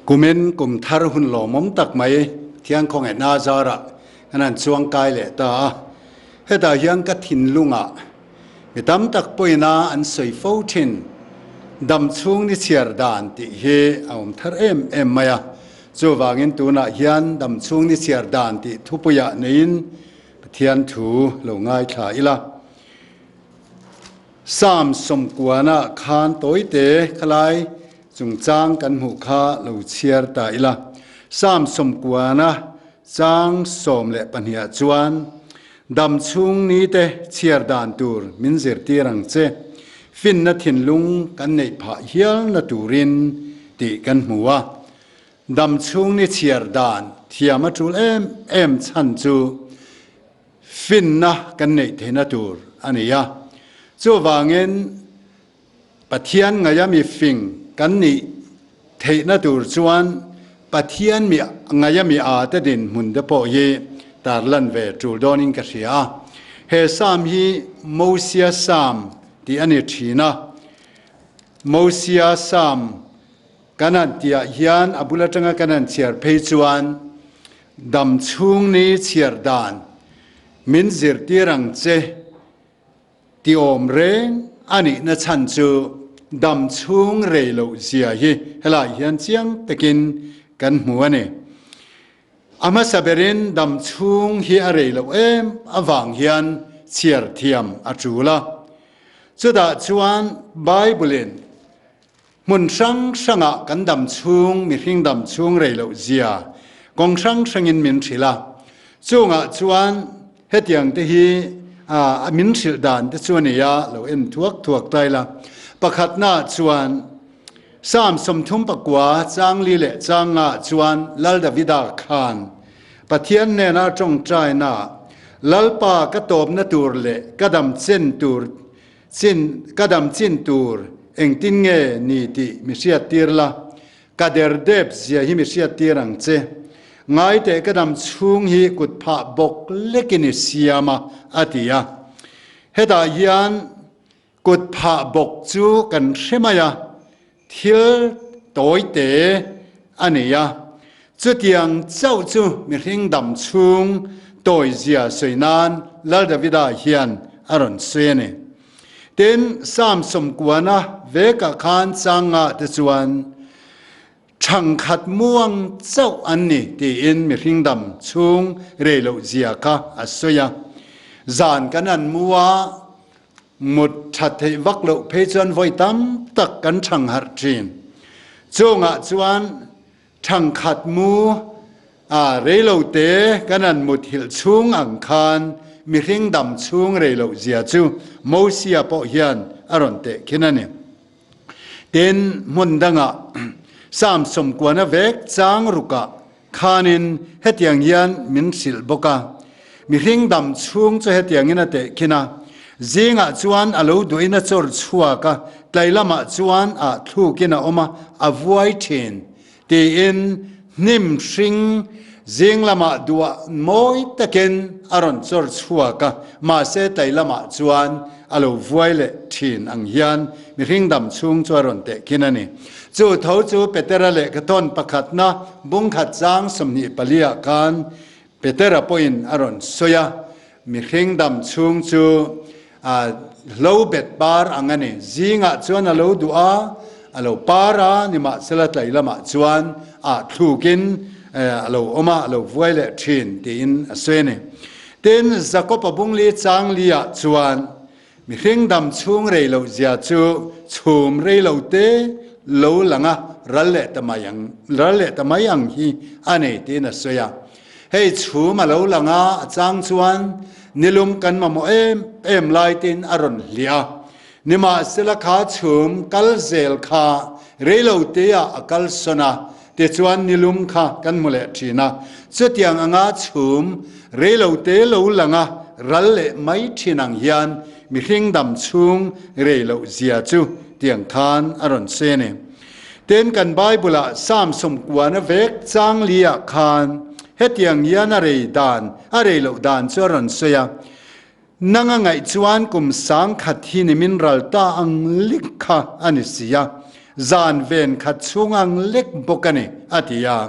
Kumin kum thar hun lawmawm tak mai Pathian khawngaihna zarah kan han chuang kai leh ta a. Hetah hian ka thinlungah mi tam tak pawina an sawi fo thin dam chhung ni chhiar dan tih hi a awm thar em em mai a. Chuvangin tunah hian dam chhung ni chhiar dan tih thupuiah neiin Pathian thu lo ngaithla ila. Psalm 90 khan tawite khalai chungchang kan hmuh kha lo chhiar ta ila. Psalm 90 chang 12 ah chuan, Dam chhung nite chhiar dan tur min zirtir ang che, finna thinlung kan neih phah hialna turin tih kan hmu a. Dam chhung ni chhiar dan thiam a tul em em chhan chu finna kan neih theihna tur a ni a. Chuvangin Pathian ngaia mi fing kan nih theihna tur chuan Pathian mi ngaia mi a te dinhmun te pawh hi tarlan ve tul dawnin ka hria a. He Psalm hi Mosia Psalm tih a ni thin a. Mosia Psalm kan han tihah hian a bul atanga kan han chhiar phei chuan dam chhung ni chhiar dan min zirtir ang che ti awm reng a nihna chhan chu dam chhung rei loh zia hi helai hian chiang takin kan hmu a ni. A hmasa berin dam chhung hi a rei loh em avang hian chhiar thiam a tul a. Chutah chuan Bible-in Hmun hrang hrangah kan dam chhung, mihring dam chhung rei loh zia kawng hrang hrangin min hrilh a. Chungah chuan hetiang te hi a min hrilh dan te chu a ni a, lo en thuak thuak ta ila. Pakhatnaah chuan Psalm 39 chang li leh chang ngaah chuan Lal Davida khan Pathian hnena a tawngtaina Lalpa ka tawpna tur leh ka dam chen tur Chin, ka dam chin tur engtin nge ni tih mi hriattir la, ka der dep zia hi mi hriattir ang che. Ngaiteh ka dam chhung hi kut phah bawk lekin i siam a, a ti a. Hetah hian kut phah bawk chu kan hre mai a, thil tawite a nei a. Chutiang chauh chu mihring dam chhung tawi zia sawi nan Lal Davida hian a rawn sawi a ni. Tin, Psalm 90 vekah khan chang ngah te chuan, Thangkhat muang chauh an ni tiin mihring dam chhung rei loh zia kha a sawi a. Zan kan an mu a, Mut that theih vak loh phei chuan vawi tam tak kan thang harh thin. Chungah chuan thangkhat mu a rei lo te kan an mut hilh chhung ang khan mihring dam chhung rei loh zia chu Mosia pawh hian a rawn teh khin a ni. Tin, hmun dangah Psalm 90 vek chang rukah khanin hetiang hian min hrilh bawk a, Mihring dam chhung chu hetiangin a teh khin a, zingah chuan a lo duhin a chawr chhuak a, tlai lamah chuan ah thlukin a awm a, a vuai thin, tiin hnim hring zing lamah duah mawi takin a rawn chawr chhuak a, mahse tlai lamah chuan a lo vuai leh thin ang hian mihring dam chhung chu a rawn teh khin a ni. Chu tho chu Petera lehkhathawn pakhatna bungkhat chang 24 ah khan Petera pawhin a rawn sawi a, mihring dam chhung chu a hlo bet par ang a ni. Zingah chuan a lo duh a, a lo par a, nimahsela tlai lamah chuan ah thlukin a lo awm a, a lo vuai leh thin tiin a sawi a ni. Tin, Jakob-a bungli chang liah chuan mihring dam chhung rei loh zia chu chhum rei lo te lo lang a, ral leh ta mai ang, ral leh ta mai ang hi a nei tiin a sawi a. Hei chhum a lo lang a, a chang chuan nilum kan mamawh em em lai tiin a rawn hliah a. Nimahsela kha chhum kal zel kha rei lo te ah a kal sawn a, tichuan nilum kha kan hmu leh thin a. Chutiang anga chhum rei lo te lo lang a, ral leh mai thin ang hian mihring dam chhung rei loh zia chu tiang khan a rawn sawi a ni. Tin, kan Bible-ah Psalm 90 vek chang liah khan hetiang hian a rei dan, a rei loh dan chu a rawn sawi a, Nang a ngaih chuan kum 1000 hi ni min ral ta ang lik kha a ni si a. zan ven khat chhung ang lek bawk a ni, a ti a.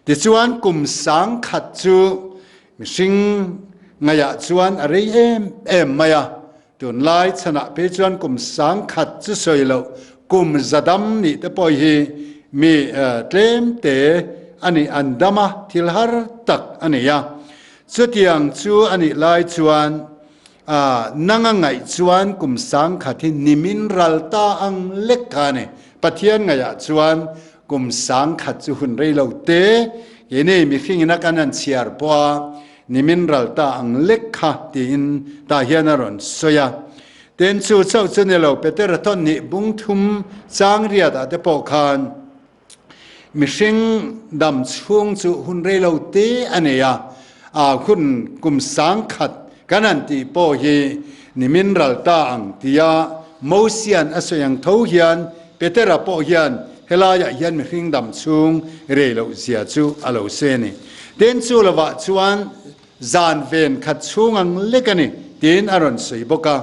Tichuan kum 1000 chu mihring ngaihah chuan a rei em em mai a. Tunlai chhanah phei chuan kum 1000 chu sawi loh kum zadam nih te pawh hi mi tlem te a nih an dam a, thil har tak a ni a. Chutiang chu a nih lai chuan nanga ngaih chuan kum 1000 hi nimin ral ta ang lek kha a ni. Pathian ngaihah chuan kum 1000 chu hun rei lo te, keini mihringin a kan han chhiar pawh a, Nimin ral ta ang lek kha tiin tah hian a rawn sawi a. Tin, chu chauh chu ni lo, Petera thawn nih bung thum chang riat ah te pawh khan mihring dam chhung chu hun rei lo te a nei a, a hun kum 1000 kan han tih pawh hi nimin ral ta ang tia Mosian a sawi ang tho hian Petera pawh hian helaiah hian mihring dam chhung rei loh zia chu a lo sawi a ni. Tin, chu lovah chuan zan ven khat chhung ang lek a ni tiin a rawn sawi bawk a.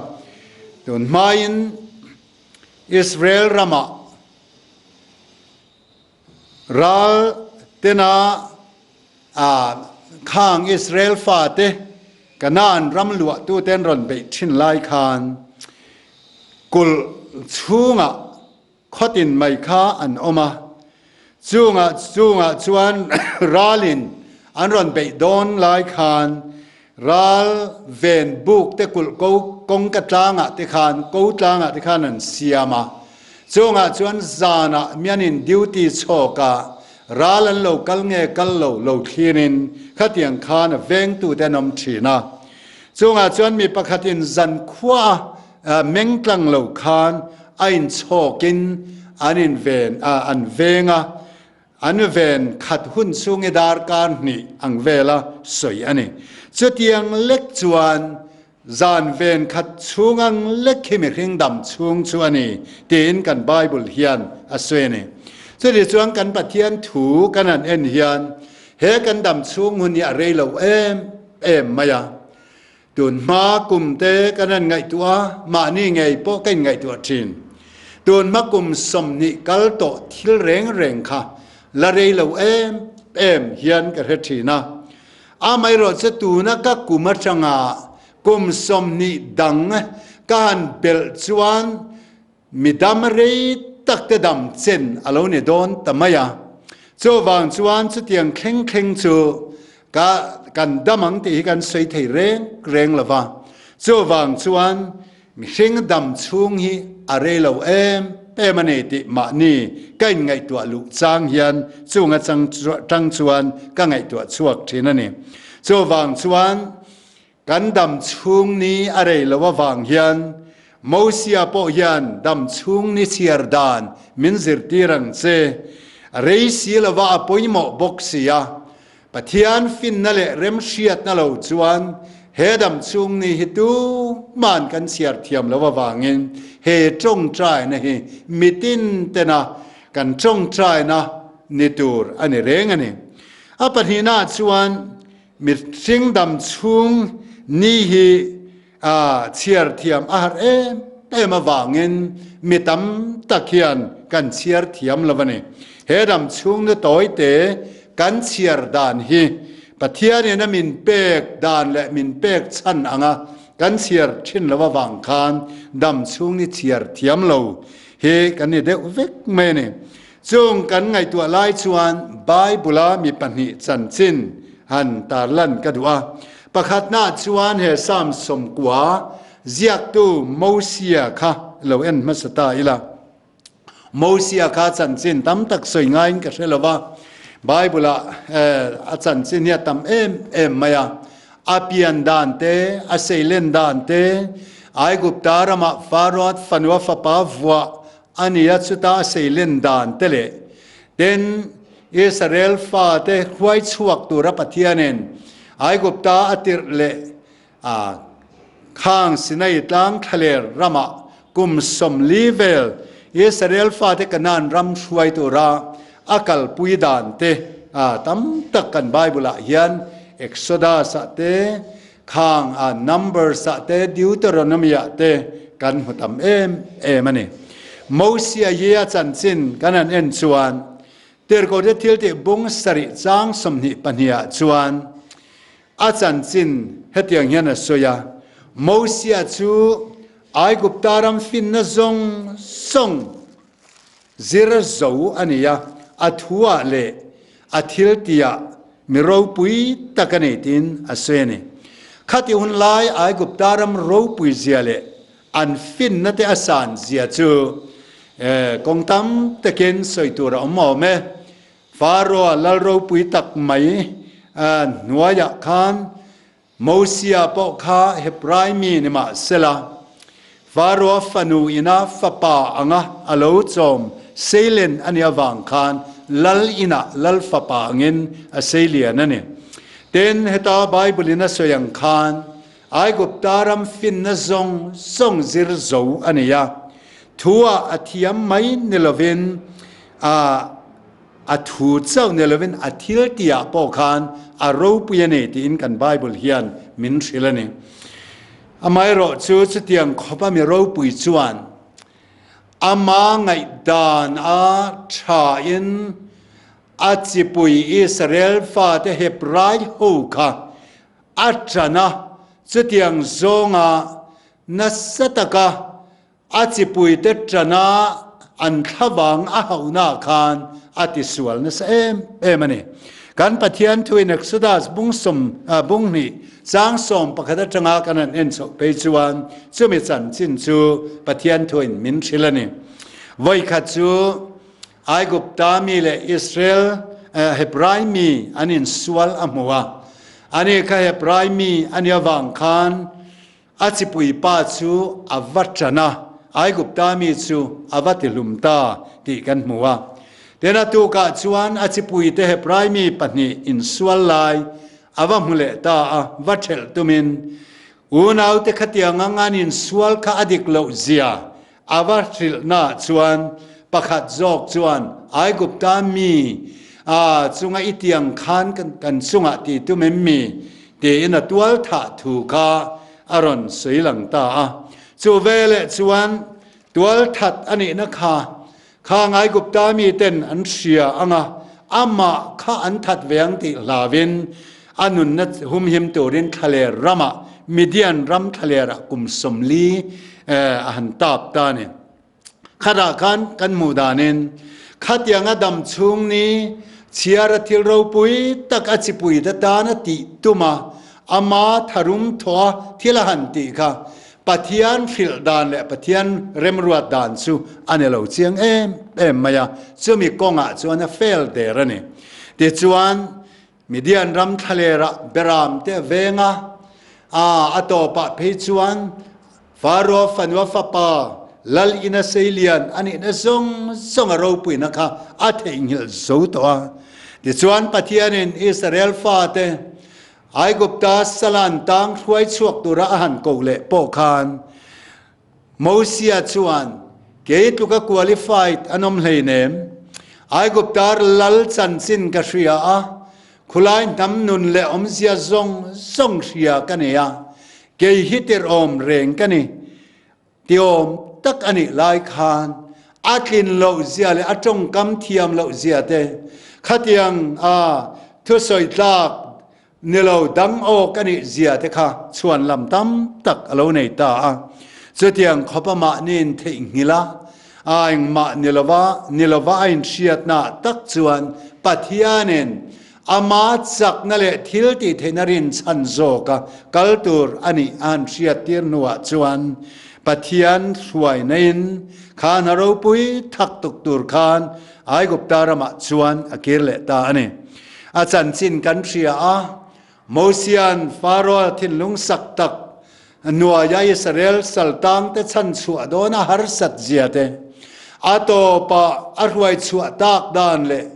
Tun hmain Israel ramah ral tena khang Israel fate Kanaan ram luahtute an rawn beih thin lai khan kulh chhungah khawtin mai kha an awm a, chungah chungah chuan ralin an rawn beih dawn lai khan ral ven buk te kulh ko kawngka tlangah te khan ko tlangah te khan an siam a, chungah chuan zanah mianin duty chhawk a Ral an lo kal nge kal lo lo thlirin khatiang khan a vengtute an awm thin a. Chungah chuan mi pakhatin zankhua a meng tlang lo khan a inchhawkin an inven a, an veng a, an ven khat hun chhungi darkar hnih ang vela sawi a ni. Chutiang lek chuan Zan ven khat chhung ang lek hi mihring dam chhung chu a ni tiin kan Bible hian a sawi a ni. Chuti chuan kan Pathian thu kan han en hian he kan dam chhung hun hi a rei lo em em mai a. Tun hma kum te kan han ngaihtuah a, mahni ngei pawh ka inngaihtuah thin. Tun hma kum 20 kal tawh thil reng reng kha la rei lo em em hian ka hre thin a. Amaherawhchu tuna ka kum atanga kum 20 dang ka han belh chuan mi dam rei tak te dam chen a lo ni dawn ta mai a. Chuvang chuan chutiang thleng thleng chu ka kan dam ang tih hi kan sawi thei reng reng lo va. Chuvang chuan Mihring dam chhung hi a rei lo em em a ni tih mahni ka inngaihtuah luh chang hian chung a tang chuan ka ngaihtuah chhuak thin a ni. Chuvang chuan kan dam chhung ni a rei lo avang hian Mosia pawh hian dam chhung ni chhiar dan min zirtir ang che. A rei si lova a pawimawh bawk si a. Pathian finna leh remhriatna lo chuan he dam chhung ni hi tuman kan chhiar thiam lo avangin he tawngtaina hi mitin tena kan tawngtaina ni tur a ni reng a ni. A pahnihnaah chuan mihring dam chhung ni hi chhiar thiam a har em em avangin mi tam tak hian kan chhiar thiam lo a ni. He dam chhung na tawi te kan chhiar dan hi Pathianin a min pek dan leh min pek chhan anga kan chhiar thin lo avang khan dam chhung ni chhiar thiam lo hi kan ni deuh vek mai a ni. Chung kan ngaihtuah lai chuan Bible-a mi pahnih chanchin han tarlan ka duh a. Pakhatna chuan he Psalm 90 ziaktu Mosia kha lo en hmasa ta ila. Mosia kha chanchin tam tak sawi ngaiin ka hre lo va, Bible-ah a chanchin hi a tam em em mai a. A pian dan te, a seilen dan te, Aigupta ramah Faroa fanua fapa vuah A ni a, chuta a seilen dan te leh ten Israel fate hruai chhuak tura Pathianin Aigupta a tirh leh a khang Sinai tlang thlaler ramah kum 40 vel Israel fate Kanaan ram hruai tura a kalpui dan te tam tak kan Bible-ah hian Exodus-ah te Khang a Numbers ah te Deuteronomy ah te kan hmu tam em em a ni. Mosia hi a chanchin kan han en chuan Tirhkohte thiltih bung sarih chang 22 ah chuan a chanchin hetiang hian a sawi a, Mosia chu Aigupta ram finna zawng zawng zir zo a ni a, a thuah leh a thiltihah mi ropui tak a ni tiin a sawi a ni. Khati hun lai Aigupta ram ropui zia leh an finna te a san zia chu kawng tam takin sawi tur a awm awm e. Pharaoh lal ropui tak mai hnuaiah khan Mosia pawh kha Hebrai mi ni mah sela, Pharaoh fanu ina fapa anga a lo chawm seilen a nih avang khan lal inah lal fapa angin a seilian a ni. Tin, heta Bible in a sawi ang khan Aigupta ram finna zawng zawng zir zo a ni a, thu-ah a thiam mai ni lovin a A thu chauh ni lovin a thil tihah pawh khan a ropui a ni tiin kan Bible hian min hrilh a ni. Amaherawh chu chutiang khawpa mi ropui chuan ama ngaihdan a thain a chipui Israel fate Hebrai ho kha a tan a, chutiang zawnga nasa taka A chipuite tana an thlavang a hauhnaah khan a tisual nasa em em a ni. Kan Pathian thuin Exodus bung sawm bung hnih chang sawm pakhat atanga kan han en chhoh phei chuan chumi chanchin chu Pathian thuin min hrilh a ni. Vawikhat chu Aigupta mi leh Israel Hebrai mi an insual a hmu a. Ani kha Hebrai mi a nih avang khan A chipui pa chu a va ṭan a, Aigupta mi chu a va tihlum ta tih kan hmu a. Tin, a tukah chuan a chipuite Hebrai mi pahnih insual lai a va hmu leh ta a, va ṭhelh tumin unaute khatiang ang an insual kha a dik loh zia a va hrilhnaah chuan pakhat zawk chuan Aigupta mi a chunga i tiang khan kan chungah ti tum em mi? tiin a tual thah thu kha a rawn sawi lang ta a. Chu veleh chuan tual that a nihna kha khang Aigupta miten an hria ang a, amah kha an that ve ang tih hlauin a nunna humhim turin thlaler ramah, Midian ram thlalerah kum 40 a han tap ta a ni. Khatah khan kan hmuh danin khatianga dam chhung ni chhiara thil ropui tak a chipui te tan a tih tum a, ama tharum thawh a thil a han tih kha Pathian hrilh dan leh Pathian remruat dan chu a ni lo chiang em em mai a, chumi kawngah chuan a fail der a ni. Tichuan, Midian ram thlalerah Beram te a veng a, a tawpah phei chuan Pharaoh fanua fapa lal ina seilian a nihna zawng zawng a ropuina kha a theihnghilh zo tawh a. Tichuan Pathianin Israel fate Aigupta salan tang hruai chhuak tura a han koh leh pawh khan Mosia chuan, Kei tluka qualified an awm hleinem. Aiguptar lal chanchin ka hria a, khulai hnam nun leh awmzia zawng zawng hria ka nei a, kei hi tirhawm reng ka ni. Tiawm tak a nih lai khan a tlin loh zia leh a tawngkam thiam loh zia te khatiang a thusawi tlak Ni lo, dang awk a nih zia te kha chhuan lam tam tak a lo nei ta a. Chutiang khawpa mahniin theihnghilh a, a engmah ni lova, ni lova a inhriatna tak chuan Pathianin ama chakna leh thil tih theihna rinchhan zawka kal tur a nih a han hriattir hnuah chuan Pathian hruainain kha hna ropui thak tuk tur khan Aigupta ramah chuan a kir leh ta a ni. A chanchin kan hria a, Mosia'n Pharaoh thinlung sak tak hnuaia Israel saltangte chhan chhuah dawn a harsat zia te, a tawpah a hruai chhuah tak dan leh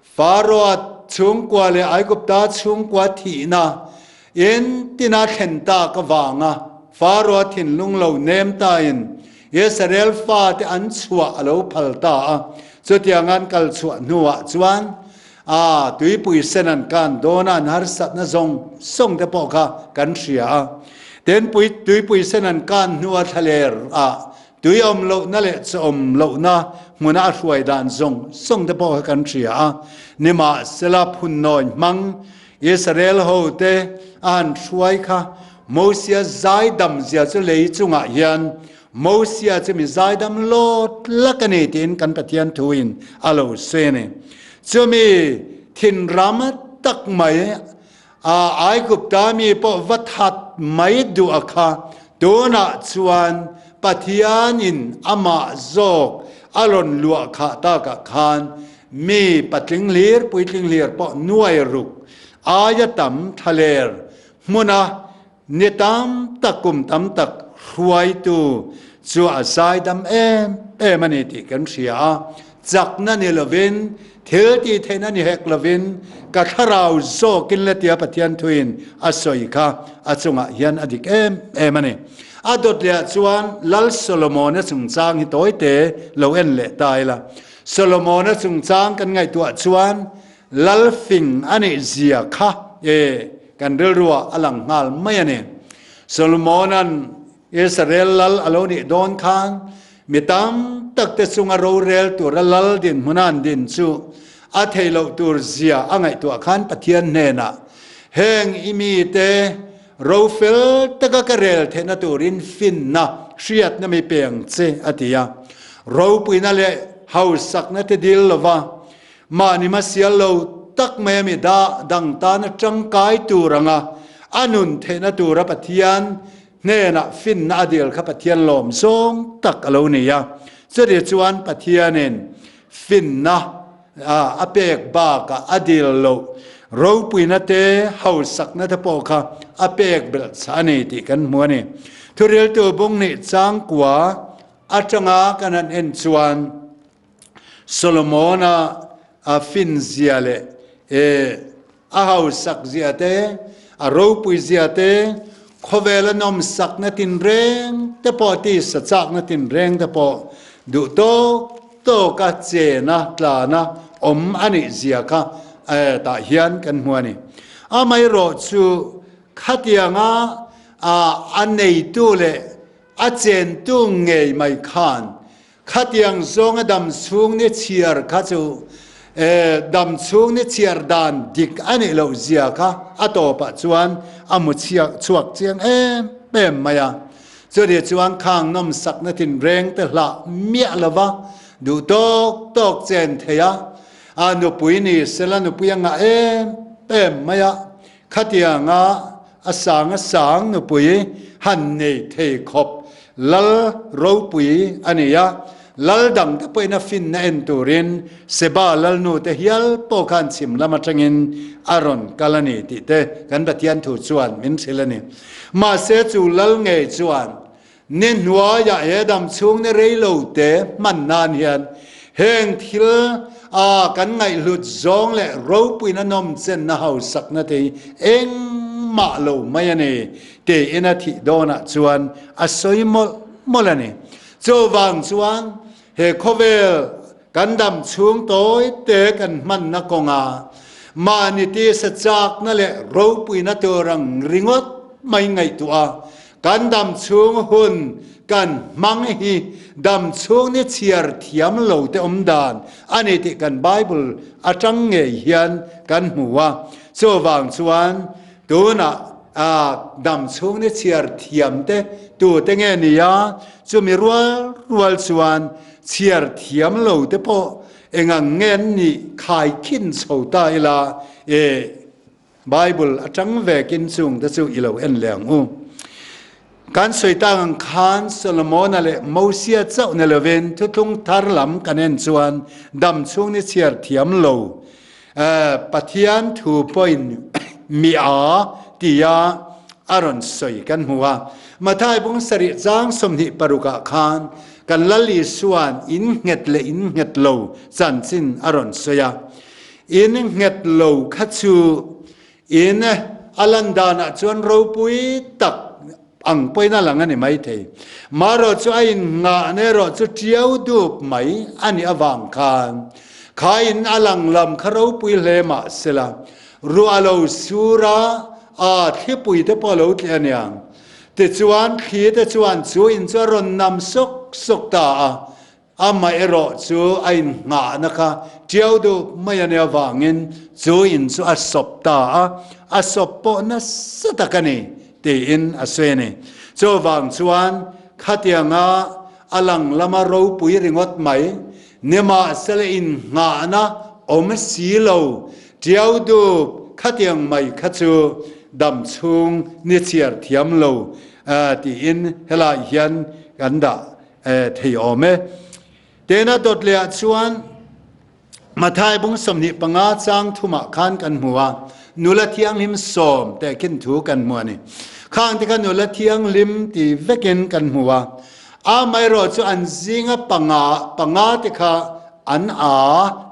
Pharaoh chhungkua leh Aigupta chhungkua thihna entina thlen tak avanga Pharaoh thinlung lo nem tain Israel fate an chhuah a lo phal ta a. Chutiang an kal chhuah hnuah chuan A, tuipui sen an kan dawn a, an harsatna zawng zawng te pawh kha kan hria a. Tin, pui, tuipui sen an kan hnua thlaler ah Tui awm lohna leh chaw awm lohna hmuna a hruai dan zawng zawng te pawh kha kan hria a. Nimahsela phunnawi hmang Israel hote a han hruai kha Mosia zaidam zia chu lei chungah hian Mosia chu mi zaidam lawt lak a ni tiin kan Pathian thuin a lo sawi a ni. Chumi thinram tak mai a Aigupta mi pawh va that mai duh a kha tunah chuan Pathianin amah zawk a rawn luah khah takah khan mi patling hlir puitling hlir pawh nuai ruk aia tam thlaler hmuna Ni tam tak kum tam tak hruaitu chu a zaidam em em a ni tih kan hria a, chakna ni lovin, thil tih theihna ni hek lovin, ka thlarau zawkin le tia Pathian thuin a sawi kha a chungah hian a dik em em a ni. A dawt lehah chuan Lal Solomona chungchang hi tawite lo en leh ta ila. Solomona chungchang kan ngaihtuah chuan Lal fing a nih zia kha e kan rilruah a lang nghal mai a ni. Solomona'n Israel lal a lo nih dawn khan mi tam tak te chunga rorel tura lal dinhmun a an din chu a theih loh tur zia a ngaihtuah khan Pathian hnenah heng i mite rofel taka ka rel theihna turin finna hriatna mi peng che a ti a. Ropuina leh hausakna te dil lova Mahni hmasial lo tak mai a mi dah dang tana tangkai tur anga a nun theihna tura Pathian hnenah finna a dil kha Pathian lawm zawng tak a lo ni a. Chutih chuan Pathianin finna a pek bakah a dil loh ropuina te, hausakna te pawh kha a pek belh chah a ni tih kan hmu a ni. Thuriltu bung hnih changkua atanga kan han en chuan, Solomona a fin zia leh e a hausak zia te, a ropui zia te, khawvela nawmsakna tinreng te pawh tisa chakna tinreng te pawh duh tawk tawka chena tlana awm a nih zia kha tah hian kan hmu a ni. Amaherawh chu khatianga a neitu leh a chentu ngei mai khan Khatiang zawnga dam chhung ni chhiar kha chu dam chhung ni chhiar dan dik a nih loh zia kha a tawpah chuan a mu chhiak chhuak chiang em em mai a. Chutih chuan khang nawmsakna tinreng te hlah miah lova duh tawk tawk chen thei a, a nupui ni sela nupui a ngah em em mai a. Khatianga a sang a sang nupui han nei thei khawp lal ropui a ni a, lal dangte pawhin a finna en turin Seba lalnu te hial pawh khan chhim lam atangin a rawn kal a ni tih te kan Pathian thu chuan min hrilh a ni. Mahse chu lal ngei chuan Ni hnuaiah he dam chhung ni rei lo te hman nan hian heng thil a kan ngaihhlut zawng leh ropuina nawmchenna hausakna te hi engmah lo mai a ni tiin a thih dawnah chuan a sawi mawlh mawlh a ni. Chuvang chuan he khawvel kan dam chhung tawi te kan hmanna kawnga mahni tisa chakna leh ropuina tur ang ringawt mai ngaihtuah a, Kan dam chhung hun kan hmang hi dam chhung ni chhiar thiam lo te awm dan a ni tih kan Bible atang ngei hian kan hmu a. Chuvang chuan tunah dam chhung ni chhiar thiam te tute nge ni a, chumi rual rual chuan chhiar thiam lo te pawh engang nge an nih khaikhin chho ta ila e Bible atang vekin chung te chu i lo en leh ang u. Kan sawi tak ang khan Solomona leh Mosia chauh ni lovin thuthlung thar lam kan en chuan dam chhung ni chhiar thiam lo Pathian thu pawhin mi a tia a rawn sawi kan hmu a. Mathai bung sarih chang 26 ah khan kan Lal Isua'n in nghet leh in nghet lo chanchin a rawn sawi a. In nghet lo kha chu in a lan danah chuan ropui tak ang pawhin a lang a ni maithei. Marawh chu a innghahna erawh chu tiau dup mai a nih avang khan kha in a lang lam kha ropui hle mah sela ruah lo sur a, a thlipui te pawh a lo tleh a niang. Tichuan thli te chuan chu in chu a rawn nam sawk. sawk sawk ta a. Amaherawh chu a innghahna kha ṭiau duh mai a nih avangin chu in chu a sawp ta a, a sawp pawh nasa tak a ni tiin a sawi a ni. Chuvang chuan khatianga a lang lama ropui ringawt mai, nimahsela innghahna awm si lo ṭiau dup khatiang mai kha chu dam chhung ni chhiar thiam lo tiin helai hian kan dah thei awm e. Tena dawt leh ah chuan Mathai bung 25 chang thumah khan kan hmu a, nula thianghlim sawm tehkhin thu kan hmu a ni. Khang te kha nula thianghlim ti vekin kan hmu a, amaherawh chu an zinga panga panga te kha an a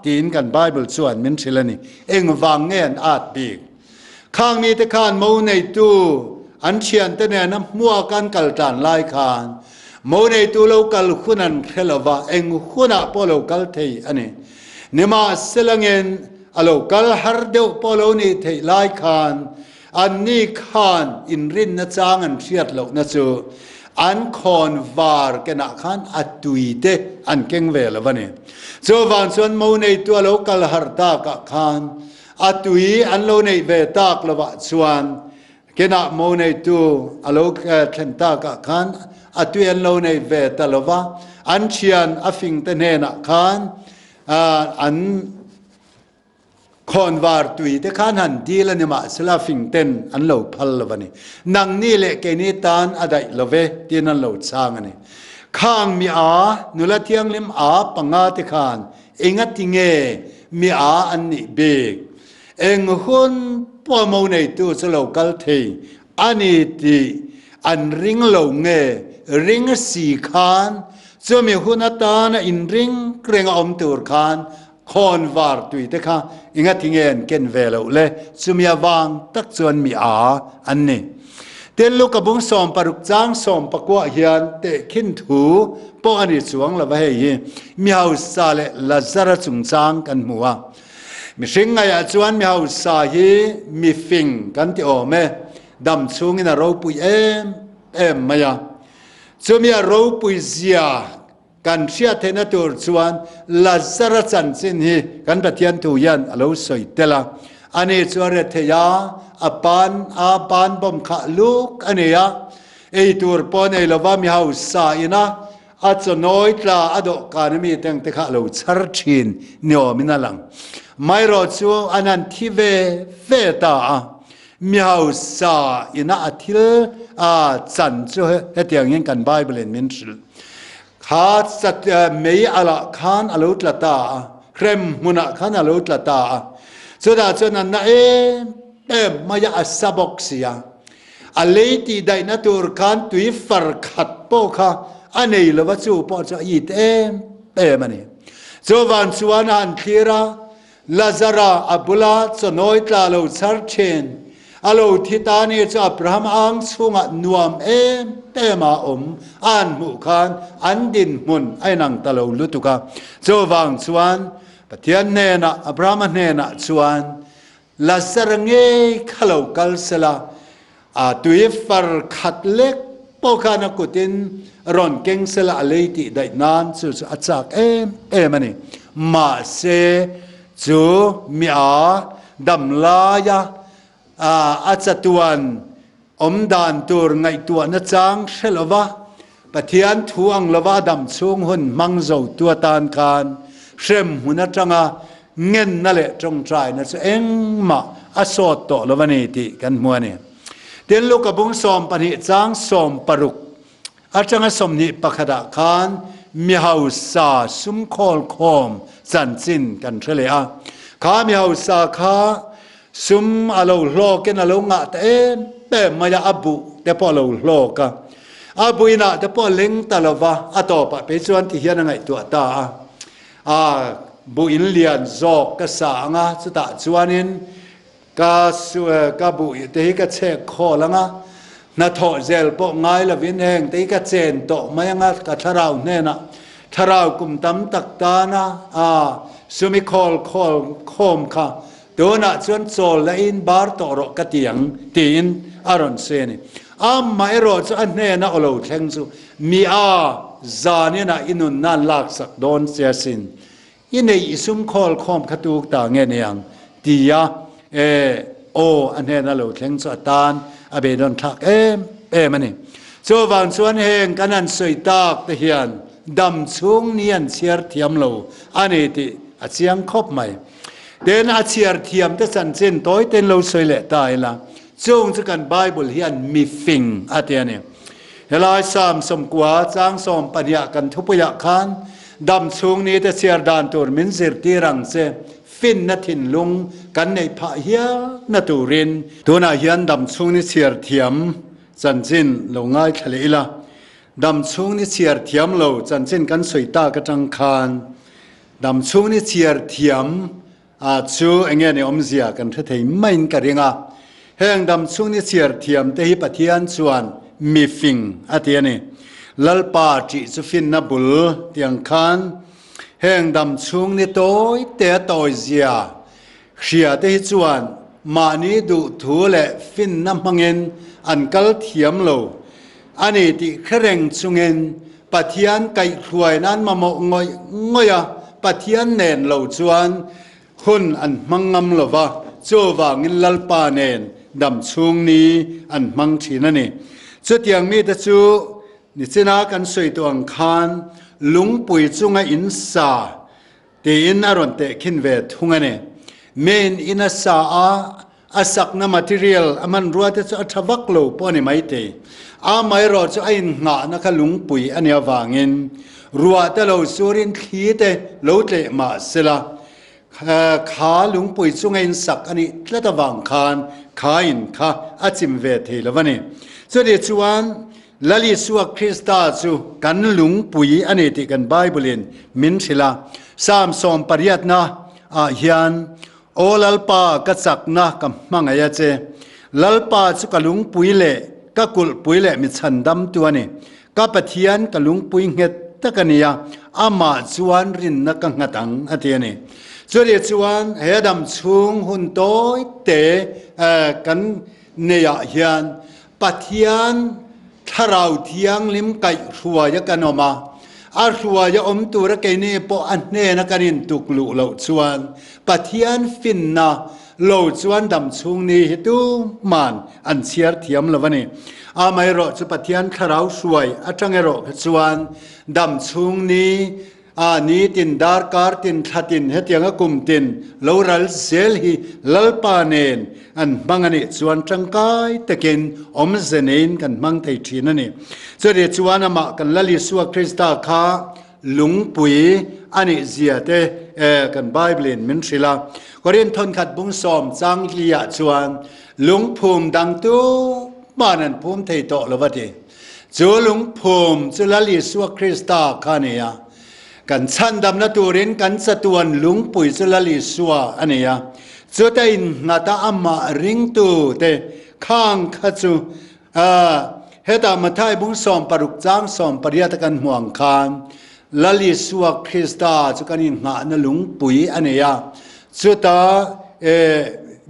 tiin kan Bible chuan min hrilh a ni. Engvang nge an at bik? Khang mite khan mo neitu an thiante nena hmuak an kal tan lai khan mo neitu lo kal hun an hre lova, eng hunah pawh lo kal thei a ni. Nimahselangin a lo kal har deuh pawh lo nih theih lai khan anni khan inrinna chang an hriat lohna chu an khawn var kenah khan a tui te an keng ve lo a ni. Chuvang chuan mo neitu a lo kal har takah khan A tui an lo neih ve tak lovah chuan kenah mo neitu a lo thlen takah khan a tui an lo nei ve ta lova, an thian a fingte hnenah khan an khawnvar tui te khan han dil a ni mahsela fingten an lo phal lo a ni. Nangni leh keini tan a daih lo ve tiin an lo chhang a ni. Khang mi a nula thianghlim a panga te khan Engati nge mi a an nih bik? Eng hun pawh mo neitu chu lo kal thei a ni tih an ring lo nge ring si khan chumi hun atana inring reng a awm tur khan khawn var tui te kha engati nge an ken ve loh le? Chumi avang tak chuan mi a an ni. Tin, Luka bung 60 chang 19 hian tehkhin thu pawh a ni chuang lo va, hei hi mi hausa leh Lazara chungchang kan hmu a. Mihring ngaihah chuan mi hausa hi mi fing kan ti awm e, dam chhungin a ropui em em mai a. Chumi a ropui zia kan hriat theihna tur chuan Lazara chanchin hi kan Pathian thu hian a lo sawi tel a. Ani chu a re thei a, a pan a pan bawm khah luk a nei a, ei tur pawh nei lova mi hausa ina a chawnawi tla a dawhkan a mi teng te kha a lo chhar thin ni awmin a lang. Maherawh chu an han thi ve ve ta a, mi hausa ina a thil a chan chu hetiang hian kan Bible in min hrilh. Kha chat mei alah khan a lo tla ta a, hrem hmunah khan a lo tla ta a. Chutah chuan a na em em mai a, a sa bawk si a. A lei tih daihna tur khan tui far khat pawh kha a nei lo va, chu pawh chu a it em em a ni. Chuvang chuan a han thlir a, Lazara a bula chawnawi tla lo chhar thin. A lo thi ta ni chu Abraham ang chhungah nuam em em a awm a an hmuh khan an dinhmun a inang ta lo lutuk a. Chuvang chuan Pathian hnenah, Abrahama hnenah chuan Lazara ngei kha lo kal sela, A tui far khat lek pawh khan a kutin rawn keng sela a lei tih daih nan chu chu a chak em em a ni. Mahse, chu mi a dam laia a chatuan awm dan tur ngaihtuahna chang hre lova Pathian thu ang lova a dam chhung hun hmang zo tu atan khan hrem hmun atanga ngenna leh tawngtaina chu engmah a sawt tawh lo a ni tih kan hmu a ni. Tin, Luka bung 12 chang 60 atanga 21 ah khan mi hausa sum khawl khawm chanchin kan hre leh a. Kha mi hausa kha sum a lo hlawkin a lo ngah ta em em mai a, a buh te pawh a lo hlawk a. A buinah te pawh a leng ta lo va, a tawpah phei chuan ti hian a ngaihtuah ta a. A buh in lian zawk ka sa ang a, chutah chuanin ka ka buh te hi ka chhek khawl ang a, hnathawh zel pawh ngai lovin heng te hi ka chen tawh mai ang a, ka thlarau hnenah thlarau kum tam tak tana a sumi khawl khawl khawm kha Tunah chuan chawl la in bar tawh rawh ka ti ang, tiin a rawn sawi a ni. Amaherawh chu a hnena aw lo thleng chu mi a Zaninah i nunna an laksak dawn che asin. I neih i sum khawl khawm kha tuk ta nge niang? tia e aw a hnena lo thleng chu a tan a beidawn thlak em em a ni. Chuvang chuan heng kan han sawi tak te hian dam chhung ni an chhiar thiam lo a ni tih a chiang khawp mai. Tin, a chhiar thiam te chanchin tawi ten lo sawi leh ta ila, chung chu kan Bible hian mifing a ti a ni. Helai Psalm 90 chang 12 kan thupuiah khan dam chhung ni te chhiar dan tur min zirtir ang che, finna thinlung kan neih phah hial na turin. Tunah hian dam chhung ni chhiar thiam chanchin lo ngaithla leh ila, dam chhung ni chhiar thiam lo chanchin kan sawi tak atang khan dam chhung ni chhiar thiam A chu enge ni awmzia kan hre thei maiin ka ring a. Heng dam chhung ni chhiar thiam te hi Pathian chuan mi fing a ti a ni. Lalpa ṭih chu finna bul tiang khan heng dam chhung ni tawi te a tawizia hria te hi chuan mahni duhthu leh finna hmangin an kal thiam lo a ni tih hre reng chungin Pathian kaihhruai nan mamawh ngawih ngawih a, Pathian nen lo chuan hun an hmang ngam lo va, chuvangin Lalpa nen dam chhung ni an hmang thin a ni. Chutiang mite chu nichina kan sawi tawh ang khan lungpui chunga in sa Tiin a rawn tehkhin ve thung a ni. Main in a sa a, a sakna material a hmanrua te chu a tha vak lo pawh a ni maithei. Amaherawh chu a innghahna kha lungpui a nih avangin ruah te lo surin thli te lo tleh mah sela, kha lungpui chunga in sak a nih tlat avang khan kha in kha a chim ve thei lo a ni. Chutih chuan Lal Isua Krista chu kan lungpui a ni tih kan Bible-in min hrilh a. Psalm 80 ah hian, Aw Lalpa, ka chakna ka hmangaih a che. Lalpa chu ka lungpui leh ka kulhpui leh mi chhandamtu a ni. Ka Pathian ka lungpui nghet tak a ni a, amah chuan rinna ka nghat ang, a ti a ni. Chutih chuan he dam chhung hun tawi te kan neiah hian Pathian Thlarau Thianghlim kaihhruaia kan awm a, a hruaia awm tura keini pawh a hnena kan intuk luh loh chuan Pathian finna lo chuan damchhung ni hi tuman an chhiar thiam lo a ni. Amaherawh chu Pathian Thlarau hruai atang erawh kha chuan damchhung ni A nitin, darkar tin, thla tin, hetianga kum tin lo ral zel hi Lalpa nen an hmang a nih chuan tangkai takin awmze neiin kan hmang thei thin a ni. Chutih chuan amah kan Lal Isua Krista kha lungpui a nih zia te kan Bible-in min hrilh a. Korin thawnkhat bung sawm chang hliah chuan lungphum dang tuman an phum thei tawh lo va ti. Chu lungphum chu Lal Isua Krista kha a ni a. Kan chhandamna turin kan chatuan lungpui chu Lal Isua a ni a. Chuta innghat a amah ringtute khang kha chu hetah Mathai bung 60 chang 18 a kan hmuh ang khan Lal Isua Krista chu kan innghahna lungpui a ni a. Chuta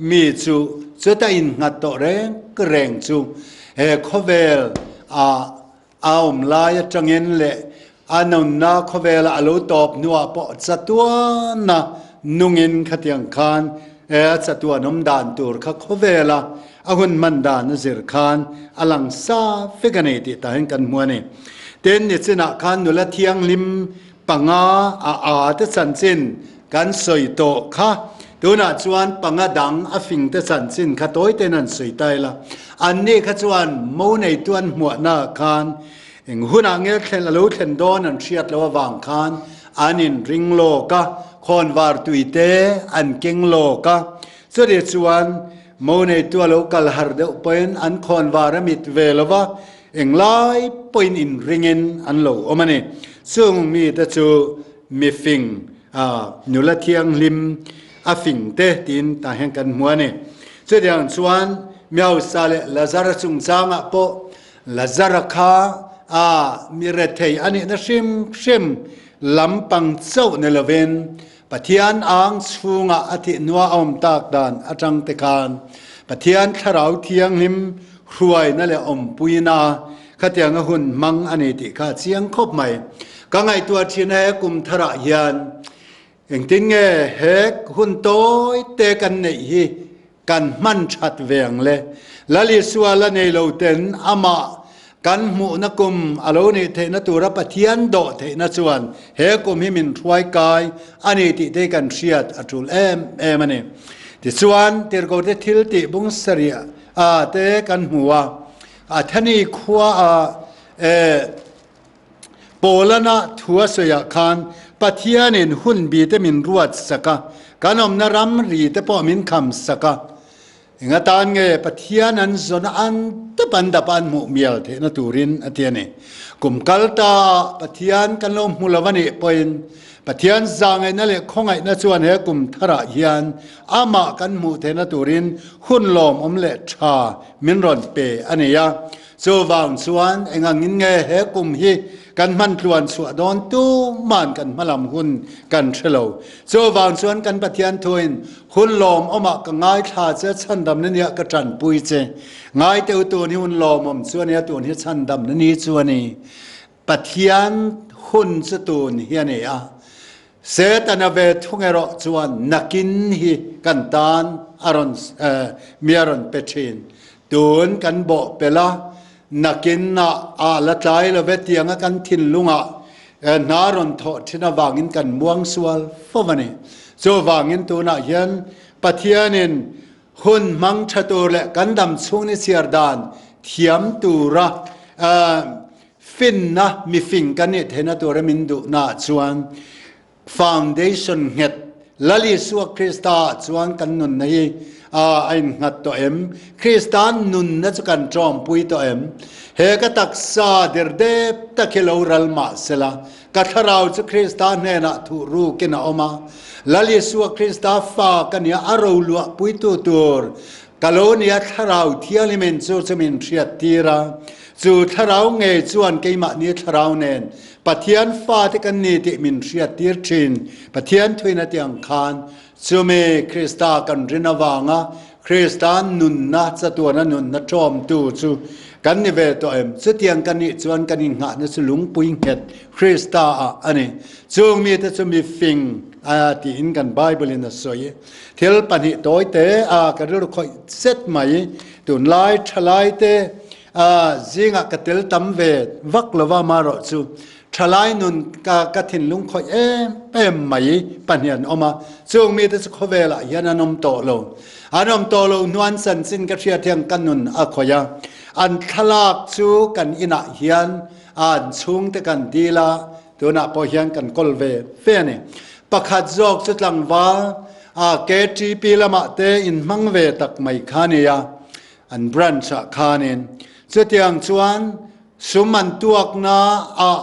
mi chu chuta innghat tawh reng reng chu he khawvel a a awm lai atangin leh a nunna khawvela a lo tawp hnuah pawh chatuana nungin khatiang khan a chatuan awm dan tur kha khawvela a hun hman dan a zir khan a lang sa vek a ni tih tah hian kan hmu a ni. Tin, nichinah khan nula thianghlim panga a a te chanchin kan sawi tawh kha. Tunah chuan panga dang a fing te chanchin kha tawi ten an sawi ta ila. Anni kha chuan mo neitu an hmuahna khan eng hunah nge thlen a lo thlen dawn an hriat loh avang khan an inring lawk a, khawnvar tui te an keng lawk a. Chutih chuan mo neitu a lo kal har deuh pawhin an khawnvar a mit ve lo va, englai pawhin inringin an lo awm a ni. Chung mite chu mifing nula thianghlim a fing te tiin tah hian kan hmu a ni. Chutiang chuan Miausa leh Lazara chungchangah pawh Lazara kha a mi rethei a nihna hrim hrim lampang chauh ni lovin Pathian ang chhungah a thih hnua a awm tak dan atang te khan Pathian Thlarau Thianghlim hruaina leh awmpuina. Khatianga hun hmang a ni tih kha a chiang khawp mai. Ka ngaihtuah thin a he kum tharah hian engtin nge he hun tawi te kan neih hi kan hman that ve ang le. Lal Isua la nei lo ten amah kan hmuhna kum a lo nih theihna tura Pathian dawh theihna chuan he kum hi min hruai kai a ni tih te kan hriat a tul em em a ni. Tichuan, Tirhkohte thil tih bung sarih a te kan hmu a. Atheni khua a e Paulana thu a sawiah khan Pathianin hun bi te min ruat sak a, kan awmna ram ri te pawh min kham sak a. Enga tan nge Pathian an zawn a an dap an dap a an hmuh mial theihna turin a ti a ni. Kum kal ta ah Pathian kan lo hmu lo a nih pawhin Pathian zahngaihna leh khawngaihna chuan he kum tharah hian amah kan hmuh theihna turin hun lawmawm leh tha min rawn pe a ni a. Chuvang chuan eng angin nge he kum hi kan hman tluan chhuah dawn tuman kan hmalam hun kan hre lo. Chuvang chuan kan Pathian thuin hun lawmawmah ka ngaithla che, chhandamna nia ka tanpui che. Ngaiteu tun hi hun lawmawm chu a nia, tun hi chhandamna ni chu a ni. Pathian hun chu tun hi a ni a, Setana ve thung erawh chuan nakin hi kan tan a rawn mi a rawn pe thin. Tun kan bawh pel a, nakin ah a la tlai lo ve tianga kan thinlungah hna rawn thawh thin avangin kan muang sual fo a ni. Chuvangin tunah hian Pathianin Hun hmang tha tur leh kan dam chhung ni chhiar dan thiam tura finna mifing kan nih theihna tura min duhna ah chuan foundation nghet Lal Isua Krista ah chuan kan nunna hi a innghat tawh em? Krista nunna chu kan tawmpui tawh em? He ka taksa dirdep tak hi lo ral mah sela Ka thlarau chu Krista hnenah thuh rukin a awm a, Lal Isua Krista fa ka nia a roluah puitu tur ka lo nia thlarau thianghlimin chu chu min hriat tir a, chu thlarau ngei chuan keimahni thlarau nen Pathian fate kan ni tih min hriat tir thin. Pathian thuin a tiang khan chumi Krista kan rin avanga Krista nunna chatuana nunna ṭawmtu chu kan ni ve tawh em? Chutiang kan nih chuan kan inngahna chu lungpui nghet Krista-ah a ni. Chung mite chu mi fing a tiin kan Bible-in a sawi. Thil pahnih tawite a ka rilru khawih zet mai. Tunlai ṭhalaite zingah ka tel tam ve vak lova amaherawh chu Thalai nun ka ka thinlung khawih em em mai pahnih an awm a, chung mite chu khawvelah hian an awm tawh lo. An awm tawh lo hnuan chanchin ka hriat hian ka nun a khawih a, an thlalak chu kan inah hian an chhungte kan dil a, tunah pawh hian kan kawl ve ve a ni. Pakhat zawk chu tlangval KTP lamah te inhmang ve tak mai kha a ni a, an branch ah khanin chutiang chuan Sum an tuakna ah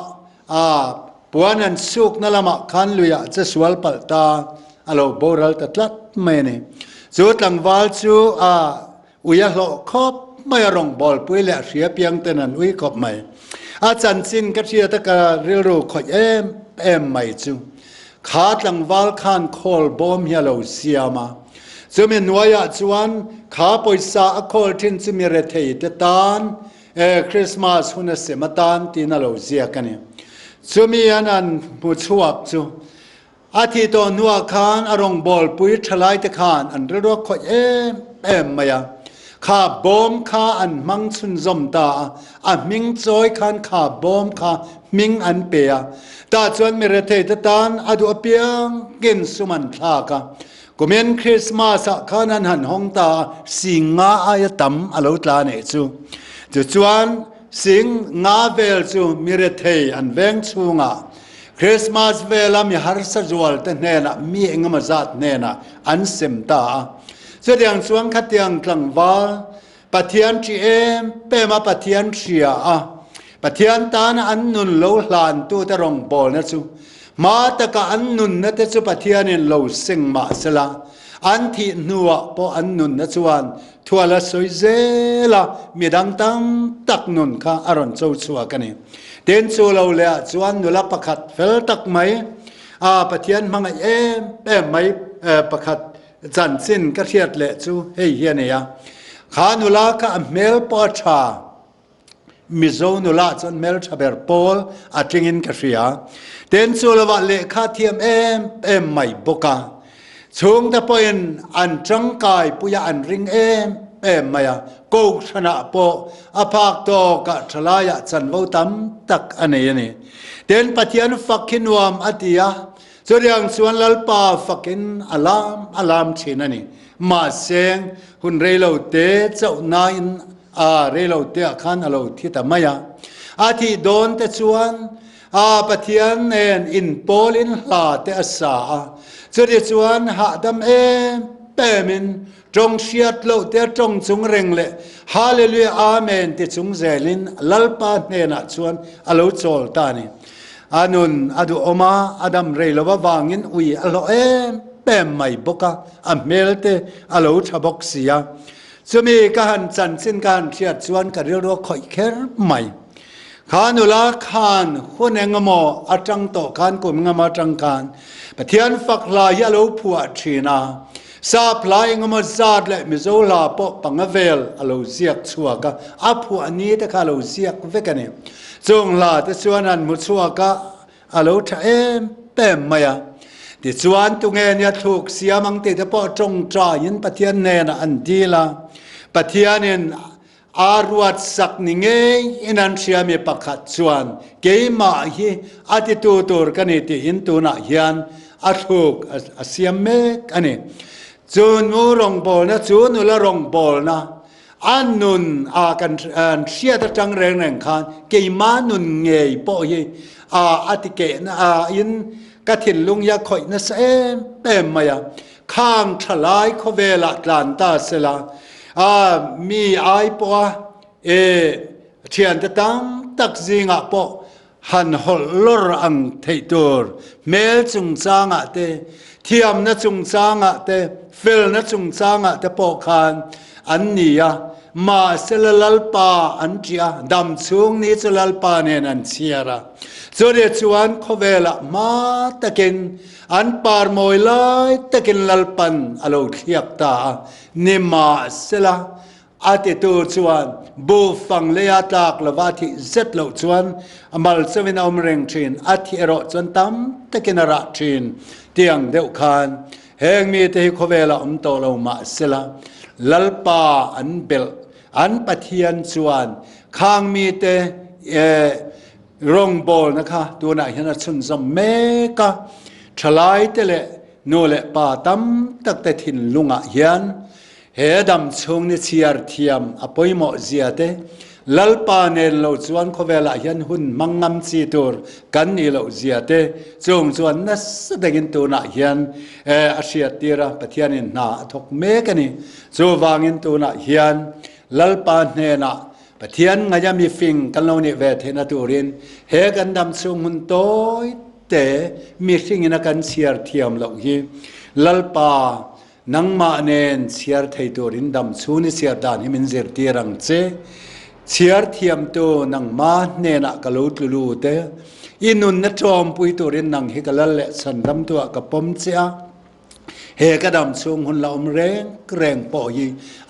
a puan an sukna lamah khan luiah che sual palh ta a lo boral ta tlat mai a ni. Chu tlangval chu a ui a hlawh khawp mai a, rawngbawlpui leh a hria piang ten an ui khawp mai. A chanchin ka hriat a ka rilru khawih em em mai chu kha tlangval khan khawl bawm hi a lo siam a, chumi hnuaiah chuan kha pawisa a khawl thin chu mi rethei te tan E Christmas hun a sem atan tiin a lo ziak a ni. Chumi an an hmu chhuak chu a thih tawh hnuah khan a rawngbawlpui thalaite khan an rilruak khawih em em mai a. Kha bawm kha an hmang chhunzawm ta a, a hming chawi khan kha bawm kha hming an pe a. Tah chuan mi retheite tan a duh apiangin sum an thlak a. Kumin Christmas ah khan an han hawng ta a, sing nga aia tam a lo tla nih chu. Tichuan sing nga vel chu mi rethei an veng chhungah Christmas vela mi harsa zual te hnenah mi engemaw zat hnenah an sem ta a. Chutiang chuan khatiang tlangval Pathian ṭih em em a Pathian hria a, Pathian tana an nun lo hlantute rawngbawlna chu hma taka an nunna te chu Pathianin lo seng mah sela, an thih hnuah pawh an nunna chuan thual a sawi zel a, midang tam tak nun kha a rawn cho chhuak a ni. Tin, chu lo lehah chuan nula pakhat fel tak mai, a Pathian hmangaih em em mai pakhat Chanchin ka hriat leh chu hei hi a ni a, kha nula kha a hmel pawh a tha. Mizo nula chuan hmeltha ber pawl a tlingin ka hria. Ten chu lovah lehkha thiam em em mai bawk a. Chhungte pawhin an tangkai puia an ring em em mai a, Kohhranah pawh a phak tawkah thalaiah chanvo tam tak a nei a ni. Tin, Pathian fak hi nuam a ti a, chutiang chuan Lalpa fakin a lam a lam thin a ni. Mahse, hun reilo te chauhnain a reilo teah khan a lo thi ta mai a. A thih dawn te chuan A Pathian nen inpawlin hla te a sa a, chuti chuan hahdam em emin tawng hriat loh te tawng chung reng leh Hallelujah Amen ti chung zelin Lalpa hnenah chuan a lo chawl ta a ni. A nun a duhawm a, a dam rei lo avangin ui a hlawh em em mai bawk a, a hmel te a lo tha bawk si a. Chumi ka han chanchin ka han hriat chuan ka rilru a khawih kher mai. Kha nula khan hun engemaw atang tawh khan kum engemaw atang khan Pathian fak hla hi a lo phuah thin a, sap hla engemaw zat leh Mizo hla pawh panga vel a lo ziak chhuak a, a phuah ni te kha a lo ziak vek a ni. Chung hla te chuan an hmu chhuak a, a lo tha em em mai a. Tichuan tunge nia thluk siam ang tih te pawh tawngtaiin Pathian hnenah an dil a, Pathianin A ruat sak ni ngei in an hriami pakhat chuan keimah hi a titu tur ka ni tiin tunah hian a thluk a siam mek a ni. Chu nu rawngbawlna, chu nula rawngbawlna a nun a kan hriat atang reng reng khan keimah nun ngei pawh hi a ti kehna in ka thinlung hi a khawih nasa em em mai a. Khang thalai khawvelah tlan ta sela, a mi ai pawha e thiante tam tak zingah pawh han hawlh lawr ang theih tur hmel chungchangah te, thiamna chungchangah te, felna chungchangah te pawh khan an ni a, mahsela Lalpa an ṭih a, dam chhung ni chu Lalpa nen an chhiar a. Chutiang chuan khawvelah hma takin An par mawi lai takin Lalpan a lo thliak ta a, nimahsela a titu chuan buhfang leia tlak lova a thih zet loh chuan a mal chauhin a awm reng thin, a thih erawh chuan tam takin a rah thin tiang deuh khan heng mite hi khawvelah awm tawh lo mahsela Lalpa an belh an Pathian chuan khang mite Rawngbawlna kha tunah hian a chhunzawm mek a, thalaite leh nu leh pa tam tak te thinlungah hian he dam chhung ni chhiar thiam a pawimawh zia te, Lalpa nen lo chuan khawvelah hian hun hmang ngam chi tur kan nih loh zia te chung chuan nasa takin tunah hian a hriattir a, Pathianin hna a thawk mek a ni. Chuvangin tunah hian Lalpa hnenah Pathian ngaia mi fing kan lo nih ve theihna turin he kan dam chhung hun tawi te mihringin a kan chhiar thiam loh hi Lalpa nangmah nen chhiar thei turin dam chhung i chhiar dan hi min zirtir ang che. Chhiar thiamtu nangmah hnenah ka lo tlu lut e. I nunna ṭawmpui turin nang hi ka lal leh chhandamtu ah ka pawm che a. He ka dam chhung hun la awm reng reng pawh hi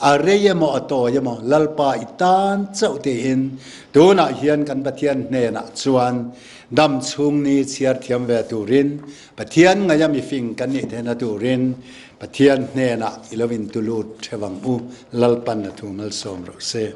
a rei emaw a tawi emaw Lalpa i tan chauh tiin tunah hian kan Pathian hnenah chuan dam chhung ni chhiar thiam ve turin Pathian ngaia mifing kan nih theihna turin Pathian hnenah i lo intulut theuh ang u, Lalpan a thu malsawm rawh se.